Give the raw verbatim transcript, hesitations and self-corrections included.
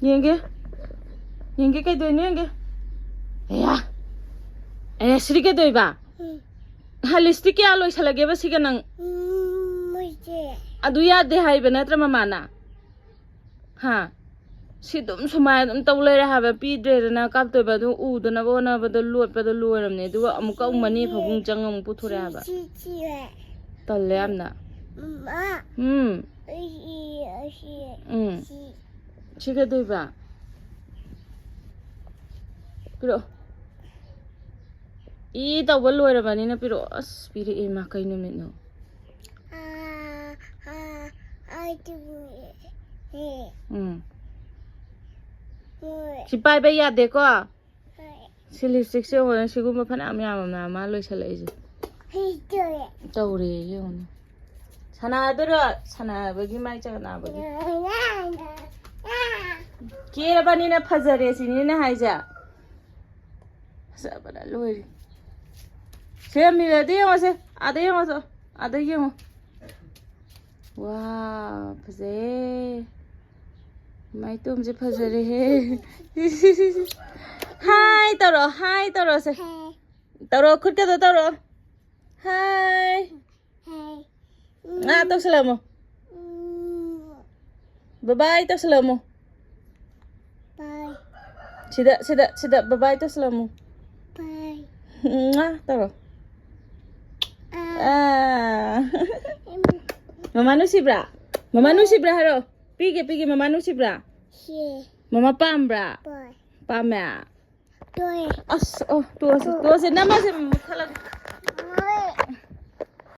ꯌꯦꯡꯒꯦ꯫ ꯌꯦꯡꯒꯦ, ꯀꯩꯗꯣꯏꯅꯣ ꯌꯦꯡꯒꯦ꯫ ꯑꯌꯥ꯫ ꯑꯦ, ꯁꯤꯗꯤ ꯀꯩꯗꯣꯏꯕ? ꯎꯝ꯫ ꯍꯥ, ꯂꯤꯞꯁꯇꯤꯛ ꯀꯌꯥ ꯂꯣꯏꯁꯜꯂꯒꯦꯕ ꯁꯤꯒ ꯅꯪ? ꯎꯝ, ꯃꯣꯏꯁꯦ꯫ ꯑꯗꯨ ꯌꯥꯗꯦ ꯍꯥꯏꯕ ꯅꯠꯇ꯭ꯔ ꯃꯃꯥꯅ? ꯍꯥ? ꯁꯤ ꯑꯗꯨꯝ ꯁꯨꯃꯥꯏꯅ ꯑꯗꯨꯝ ꯇꯧ ꯂꯩꯔꯦ ꯍꯥꯏꯕ, ꯄꯤꯗ꯭ꯔꯦꯗꯅ ꯀꯥꯞꯇꯣꯏꯕ, ꯑꯗꯨ ꯎꯗꯅꯕ ꯍꯣꯠꯅꯕꯗ ꯂꯣꯠꯄꯗ ꯂꯣꯏꯔꯕꯅꯦ, ꯑꯗꯨꯒ ꯑꯃꯨꯛꯀ ꯑꯃꯨꯛ ꯃꯅꯦ ꯐꯃꯨꯡ ꯆꯪꯉ ꯑꯃꯨꯛ ꯄꯨꯊꯣꯔꯛꯑꯦ ꯍꯥꯏꯕ꯫ ꯁꯤ, ꯁꯤ, ꯁꯤ꯫ ꯇꯜꯂꯦ ꯌꯥꯝꯅ꯫ ꯃꯃꯥ꯫ ꯎꯝ꯫ ꯑꯩ, ꯑꯩ, ꯑꯩ, ꯎꯝ꯫ ꯁꯤ꯫ ꯁꯤ ꯀꯩꯗꯣꯏꯕ? ꯄꯤꯔꯛꯑꯣ꯫ ꯏ ꯇꯧꯕ ꯂꯣꯏꯔꯕꯅꯤꯅ ꯄꯤꯔꯛꯑꯣ꯫ ꯑꯁ, ꯄꯤꯔꯛꯑꯦ ꯃꯥ, ꯀꯩ ꯅꯨꯃꯤꯠꯅꯣ? ꯑꯥ, ꯑꯥ, ꯑꯥ, ꯇꯨ-, ꯑꯦ꯫ ꯎꯝ꯫ ꯍꯣꯏ꯫ ꯁꯤ ꯄꯥꯏꯕ ꯌꯥꯗꯦꯀꯣ? ꯍꯣꯏ꯫ ꯁꯤ ꯂꯤꯞꯁꯇꯤꯛꯁꯦ ꯌꯦꯡꯉꯣꯅꯦ, ꯁꯤꯒꯨꯝꯕ ꯐꯅꯌꯥꯝ ꯌꯥꯝꯃꯝꯅꯦ ꯃꯥ ꯂꯣꯏꯁꯜꯂꯛꯏꯁꯦ꯫ ꯍꯩ ꯇꯧꯔꯦ꯫ ꯇꯧꯔꯦ ꯌꯦꯡꯉꯣꯅꯦ꯫ ꯁꯥꯟꯅꯗꯣꯏꯔꯣ? ꯁꯥꯟꯅꯕꯒꯤ ꯃꯥꯏ ꯆꯒꯠ ꯅꯥꯕꯒꯤ꯫ ꯀꯦꯔꯕꯅꯤꯅ ꯐꯖꯔꯦ ꯁꯤꯅꯤꯅꯦ ꯍꯥꯏꯁꯦ꯫ ꯐꯖꯕꯅ ꯂꯣꯏꯔꯦ꯫ ꯁꯦ, ꯃꯤꯔꯔꯗ ꯌꯦꯡꯉꯣꯁꯦ꯫ ꯑꯥꯗ ꯌꯦꯡꯉꯣꯁꯦ꯫ ꯑꯥꯗ ꯌꯦꯡꯉꯣ꯫ ꯋꯥ, ꯐꯖꯩꯌꯦ꯫ ꯃꯥꯏꯇꯣꯝꯁꯦ ꯐꯖꯔꯦꯍꯦ꯫ ꯍꯥꯏ ꯇꯧꯔꯣ, ꯍꯥꯏ ꯇꯧꯔꯣꯁꯦ꯫ ꯍꯥꯏ꯫ ꯇꯧꯔꯣ, ꯈꯨꯠꯀꯗꯣ ꯇꯧꯔꯣ꯫ ꯍꯥꯏ꯫ ꯍꯥꯏ꯫ ꯉꯥ ꯇꯧꯁꯜꯂꯝꯃꯣ꯫ ꯎꯝ꯫ ꯕꯕꯥꯏ ꯇꯧꯁꯜꯂꯝꯃꯣ꯫ ꯕꯥꯏ꯫ ꯁꯤꯗ, ꯁꯤꯗ, ꯁꯤꯗ ꯕꯕꯥꯏ ꯇꯧꯁꯜꯂꯝꯃꯣ꯫ ꯕꯥꯏ꯫ ꯉꯥ ꯇꯧꯔꯣ꯫ ꯑꯥ꯫ ꯑꯥ꯫ ꯎꯝ꯫ ꯃꯃꯥ ꯅꯨꯡꯁꯤꯕ꯭ꯔꯥ? ꯃꯃꯥ ꯅꯨꯡꯁꯤꯕ꯭ꯔꯥ ꯍꯥꯏꯔꯣ꯫ ꯄꯤꯒꯦ, ꯄꯤꯒꯦ, ꯃꯃꯥ ꯅꯨꯡꯁꯤꯕ꯭ꯔꯥ? ꯁꯤ꯫ ꯃꯃꯥ ꯄꯥꯝꯕ꯭ꯔꯥ? ꯄꯥꯝ꯫ ꯄꯥꯝꯃꯦ꯫ ꯇꯣꯛꯑꯦ꯫ ꯑꯁ, ꯑꯣ, ꯇꯣꯛꯑꯁꯤ, ꯇꯣꯛꯑꯁꯤ꯫ ꯅꯝꯃꯁꯦ, ꯃꯨꯠꯊꯠꯂꯒꯦ꯫ ꯃꯣꯏ